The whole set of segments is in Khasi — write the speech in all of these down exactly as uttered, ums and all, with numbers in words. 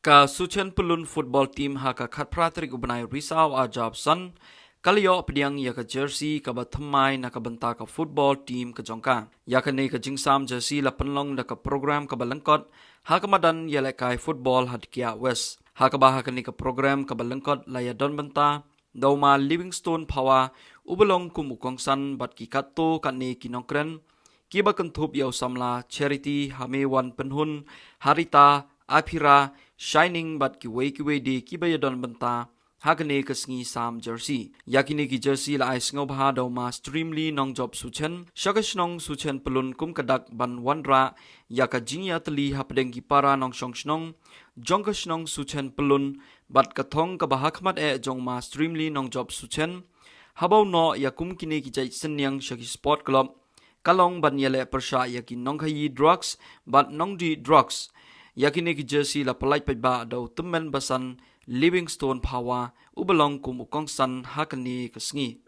Ka Suchen Pyllun football team ha ka khatphra tarik u bnai Risaw arhajar arphew san ka la ïoh pdiang ïa ka jersey kaba thymmai na ka bynta ka football team ka jong ka. Ïa kane ka jingsam jersey la pynlong da ka program kaba lyngkot ha ka madan ïalehkai football ha Dkhiah West. Ha kaba ha kane ka program kaba lyngkot la ïadon bynta da u ma Livingstone Phawa uba long kum u kongsan bad ki katto katne ki nongkren kiba kynthup ïa u samla Charity Hamewan Pynhun, Harita, Aphira, Shining bad kiwei kiwei de kiba ïadon bynta ha kane ka sngi sam jersey. Ïa kine ki jersey la ai sngewbha da u ma Streamly Nongjop Suchen sha ka shnong Suchen Pyllun kum ka dak ban wanrah ïa ka jingïatylli hapdeng ki para nongshong shnong jong ka shnong Suchen Pyllun bad ka thong kaba ha khmat eh jong u ma Streamly Nongjop Suchen haba u noh ïa kum kine ki jait synñiang sha ki sport club ka long ban ïaleh pyrshah ïa ki nongkhaïi drugs bad nongdih drugs. Ïa kine ki jersey la pyllait paidbah da u tymmen basan Livingstone Phawa uba long kum u kongsan ha kane ka sngi.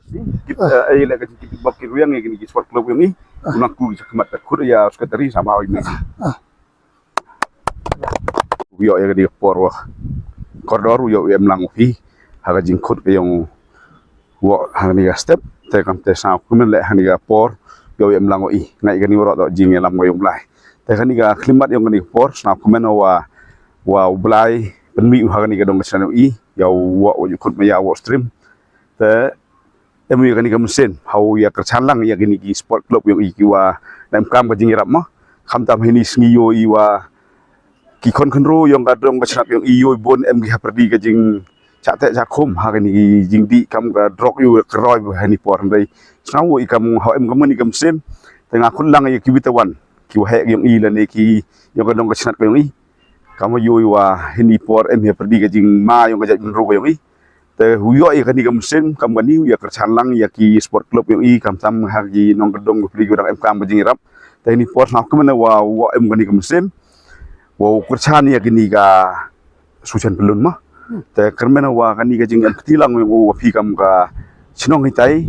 Kit, eh, ai leh ka jingkit bok kit rwiang ïa kine ki sport club ïong i. U nang ku ki khmat ka khut ïa u secretary sama u i me. U ïoh ïa kane ka por wa kordor u ïoh u em lang u phi ha ka jingkhut ka ïong u ha kane ka step. Te kam te sngewkmen leh ha kane ka por u ïoh u em lang u i ngai kane u roh doh jingïalam ka ïong Blai. Te kane ka khlimat ïong kane ka por sngewkmen wa wa u Blai pynmih u ha kane ka dong ka shnong u i ïa u wa u khut ma ïa u stream. Te em ïa kane ka mynsiem ha u ïa kyrchan lang ïa kine ki sport club ïong i ki wa na em kam ka jingïarap ma khamtam hini sngi ïoh i wa ki khon khynro ïong ka dong ka shnat ïong i ïoh i bun em ki ha pyrdi ka jing chak te chak khum ha kine ki jingdih kam ka drok ïoh ka roi ba hini por hynrei sngew i kam ha em kam ni kam mynsiem. Te nga khun lang ïa ki witawan ki wa hek ïong i lane ki ïong ka dong ka shnat ïong i kam ïoh i wa hini por em ha pyrdi ka jing ma ïong ka jait bynru ïong i. Te u ïoh ïa kane ka mynsiem kam kane u ïa kyrchan lang ïa ki sport club ïong i khamtam ha ki nongkyndong ki pli ki dang em kam ka jingïarap. Te hini por sngewkmen wa u em kane ka mynsiem wa u kyrchan ïa kane ka Suchen Pyllun ma. Te kyrmen wa kane ka jingem kti lang ïong u wa phi kam ka shnong hitai.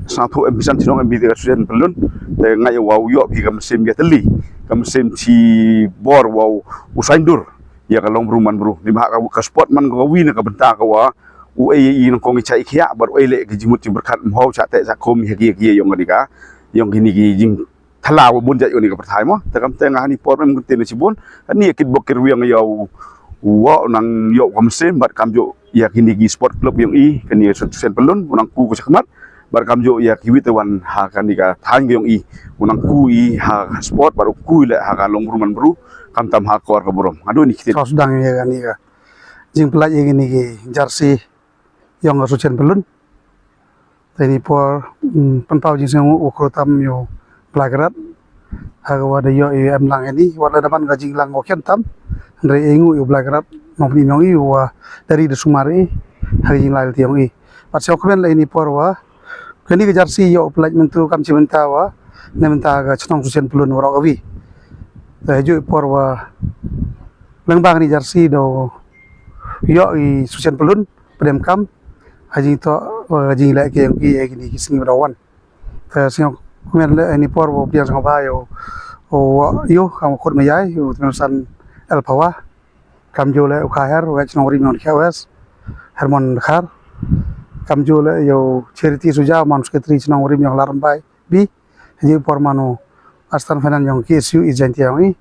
Sngewthuh em bisan shnong em bi te ka Suchen Pyllun. Te ngai wa u ïoh phi ka mynsiem ïatylli ka mynsiem chi bor wa u saindur ïa ka long bru man bru ni ba ka sport man ka wi na ka bynta ka wa u ei i nong kong i chai khia bad u ei le ki jimut jimberkat mho cha te cha kom ïa ki ïa ki ïong ka ni ka ïong ki ni ki jing thala wa bun jait ïong ni ka pyrthai mo. Te kam te nga hani por mem kti na chibun hani kit bok kit wiang ïa u wa nang ïoh ka mynsiem bad kam jo ïa kini ki sport club ïong i kini Suchen Pyllun u nang ku ka chakmat bad kam jo ïa ki wit wan ha kani ka thaiñ ïong i u nang ku i ha sport bad u ku i le ha ka long bru man bru kam tam ha kor ka burom. Adu ni kti. Ka sdang ïa kani ka jingpyllait ïa kini ki jersey ïong ka Suchen Pyllun. Te ini por pynpaw jingsngewnguh u khrutam ïa u Blai Kynrad ha ka wa da ïoh ïa em lang ini wat la da man ka jinglang u khian tam. Hynrei ïa ngu ïa u Blai Kynrad nong pynim ïong i wa da ri da sumar i ha ka jinglai lati ïong i. Bad sngewkmen la ini por wa kani ka jersey ïoh u pyllait mynta kam chi mynta wa ne mynta ka chnong Suchen Pyllun waroh kawi. Te ju i por wa leng ba kani jersey do ïoh i Suchen Pyllun pdem kam ha jingtoh ha jingleh ki ïong ki ïa kini ki sngi ba da wan. Te sngewkmen la ini por wa pdiang sngewbha ïa u ïa u kam khut ma ïai ïa u tymmen san El Phawa. Kam ju le u kha her u chnong rim ïong Dkhiah West Hermon Dkhar. Kam ju le ïa u Charity Suja man secretary chnong rim ïong Larmbai bi. Ji por man u Astan Fanan ïong K S U i Jaintia ïong i.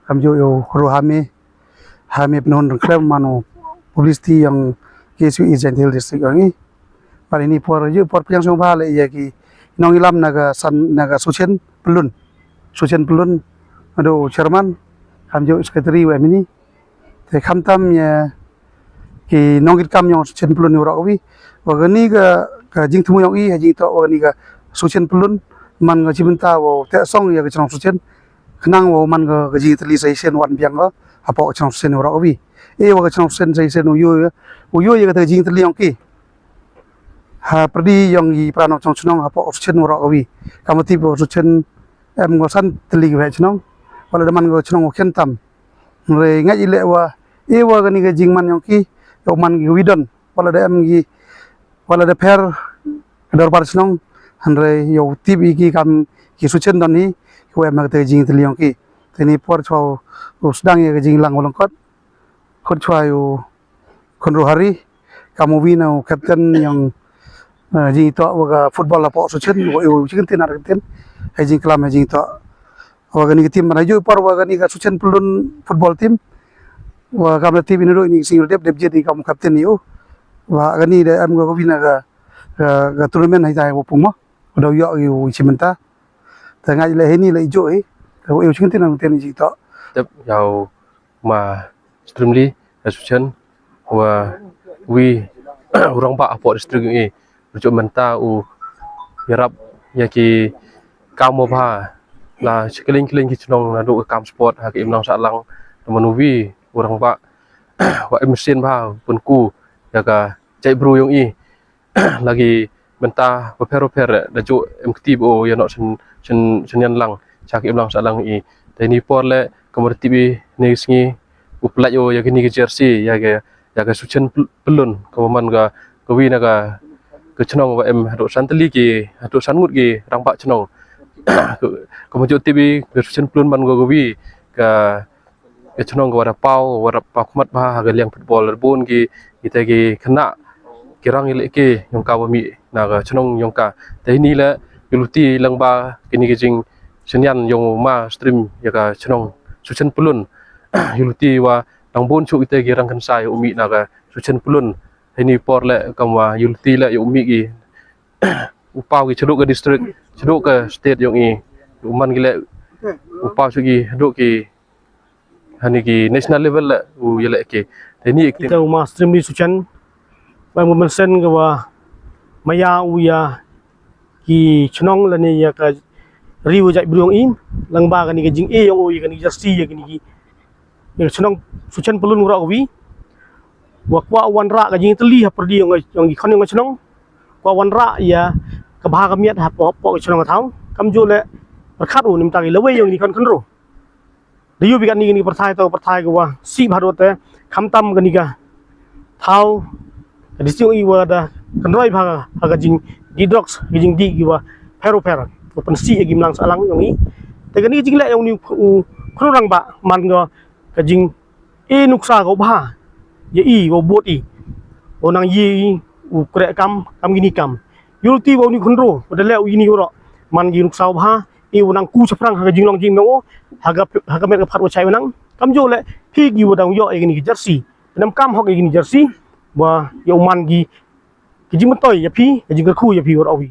Kam ju ïa u Ruhami Hami Pynhun Rengklem man u publicity ïong K S U i Jaintia Hills District ïong i. Bad ini por ju por pdiang sngewbha le ïa ki nongïalam na ka san na ka Suchen Pyllun. Suchen Pyllun adu chairman kam ju secretary wa mini. Te khamtam ïa ki nongkitkam ïong Suchen Pyllun ïa u rok wi wa kani ka ka jingthmu ïong i ha jingtoh wa kani ka Suchen Pyllun man ka chibynta wa te song ïa ka chnong Suchen khnang wa man ka ka jingtylli sa isen wan biang ka hapoh ka chnong Suchen ïa u rok wi. E wa ka chnong Suchen sa isen u yu u yu ïa ka jingtylli ïong ki ha pyrdi ïong i pra nong chnong chnong hapoh Suchen u rok wi. Kam tip wa Suchen em wa san tylli ka chnong wala da man ka chnong wa khian tam. Hynrei ngait i leh wa e wa kani ka jingman ïong ki ïa u man ki wi don wala da em ki wala da pher ka dorbar chnong. Hynrei ïa u tip i ki kam ki Suchen don hi ki wa em ha kata ka jingtylli ïong ki. Te ini por chwa u sdang ïa ka jinglang wa lyngkot Khun chwa ïa u Khun Ruhari, ka movie na u captain ïong, eh, jingïatoh wa ka football hapoh Suchen, wa u jingkyntin ar kyntin, ha jingklam ha jingïatoh. Wa kani ka team, mana ju par wa kani ka Suchen Pyllun football team. Wa kam da team ina ro ini sing dep dep jadi kam captain ïa u. Wa kani da em ka movie na ka, ka, ka tournament hai tai wa pung mo. Wa da ïoh ïa u chi mynta. Te ngai le hini le ijo hi. Te wa u jingkyntin ar kyntin jingïatoh. Tep ïa u ma Strimli, Suchen, wa wi u rangbah hapoh district i. Rujuk mynta u ïarap ïa ki kam wa bha la shi kylliñ kylliñ ki chnong naduh ka kam sport ha ka imlang sahlang. Namar u wi u rangbah wa em sien bha pynku ïa ka jaitbru ïong i. Lagi mynta bapher bapher da ju em kti ba u ïa noh shen shen shen ïan lang sha ka imlang sahlang i. Te ini por le ka mur tibi ni sngi u pynlait u ïa kini ki jersey ïa ka ïa ka Suchen Pyllun ka man ka ka wi na ka ka chnong wa em haduh san tylli ki haduh san ngut ki rangbah chnong. Ka mur ju tibi ka Suchen Pyllun man ka ka wi ka ka chnong ka wa da paw wa da paw khmat bha ha ka liang football bun ki kita ki khynnah ki rang ïalehke ïong ka wa mih na ka chnong ïong ka. Te ini le ïa luti lang ba kini ki jing shen ïan ïong u ma Strim ïa ka chnong Suchen Pyllun. Ïa luti wa dang bun shuh kita ki rang kynsa ïa u mih na ka Suchen Pyllun. Ini por le kam wa ïa luti le ïa u mih ki u paw ki chaduh ka district chaduh ka state ïong i u man ki le u paw shuh ki chaduh ki hani ki national level le u ïalehke. Te ini kita u ma Strimli Suchen ba mu mention ka wa maya u ïa ki chnong lane ïa ka ri u jaitbru ïong i lang ba kani ka jing e ïong u ïa kani jersey ïa kani ki ïa ka chnong Suchen Pyllun u ra u wi wa kwah wanrah ka jingtylli ha pyrdi ïong ïong ki khon ïong ka chnong kwah wanrah ïa ka bha ka miat hapoh hapoh ka chnong ka thaw kam ju le pyrkhat u nimta ki lawei ïong ki khon khynro. Da yu bi kani kani pyrthai to pyrthai ka wa si bha dote khamtam kani ka thaw ka district i wa da kynroi bha ha ka jing di drugs ka jing di ki wa pheru pher wa pynsi ïa ki mlang sahlang ïong i. Te kani ka jing le ïong ni u khun rangbah man ka ka jing e nuksa ka u bha ïa i wa bot i wa nang ïa i u kreh kam kam kini kam. Ïa luti wa u ni khun ro wa da le u ini u ro man ki nuksa u bha i u nang ku chaphrang ha ka jinglong jingmyong o ha ka ha ka met ka phat wa chai u nang kam jo le phi ki wa dang ïoh ïa kini ki jersey. Nam kam hok ïa kini jersey wa ïa u man ki ki jingmyntoi ïa phi ka jingkyrkhu ïa phi wa wi.